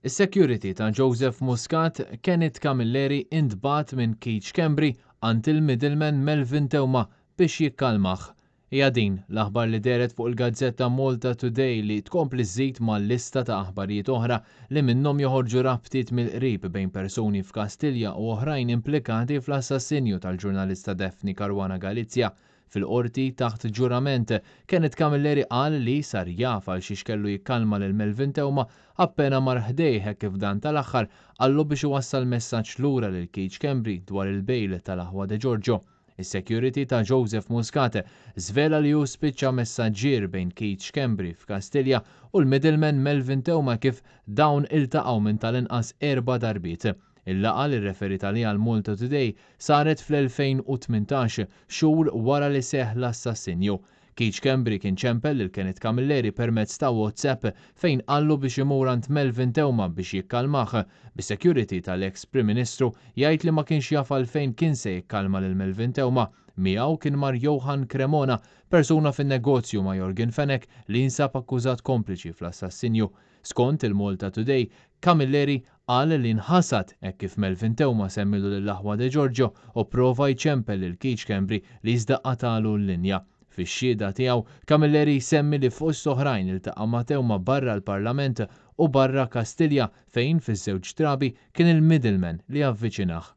Is-security ta' Joseph Muscat, Kenneth Camilleri intbagħat minn Keith Schembri għand il-middleman Melvin Theuma biex jikkalmah. Hija din l-aħbar li dehret fuq il-gazzetta Malta Today li tkompli żżid mal-lista ta' aħbarijiet oħra li minnhom joħorġu rabtiet mill-qrib bejn persuni f'Kastilja u oħrajn implikati fl-assassinju tal-ġurnalista Daphne Caruana Galizia. Fil-Qorti, taħt ġurament, Kenneth Camilleri qal li sar jaf għal xiex kellu jikkalma lil Melvin Theuma appena mar ħdejh hekk kif dan tal-aħħar qallu biex iwassal messaġġ lura lil Keith Schembri dwar il-bail tal-aħwa Degiorgio. Is-security ta' Joseph Muscat żvela li hu spiċċa messaġġier bejn Keith Schembri f'Kastilja u l-middleman Melvin Theuma kif dawn iltaqgħu minn tal-inqas erba' darbiet. Il-laqgħa li rreferiet għaliha l-Malta Today saret fl-2018, xhur wara li seħħ l-assassinju. Keith Schembri kien ċempel lil Kenneth Camilleri permezz ta' WhatsApp fejn qallu biex imur għand Melvin Theuma biex jikkalmah, bis-security tal-eks Prim Ministru jgħid li ma kienx jaf għalfejn kien se jikkalma lil Melvin Theuma. Miegħu kien mar Johann Cremona, persuna fin-negozju ma' Yorgen Fenech li jinsab akkużat kompliċi fl-assassinju. Skont il-Malta Today, Camilleri qal li nħasad hekk kif Melvin Theuma semmilu lill-aħwa Degiorgio u pprova jċempel lil Keith Schembri li iżda qatagħlu l-linja. Fix-xhieda tiegħu, Camilleri jsemmi li fost oħrajn iltaqa' ma' Theuma barra l-Parlament u barra Kastilja fejn fiż-żewġ drabi kien il-middleman li avviċinah.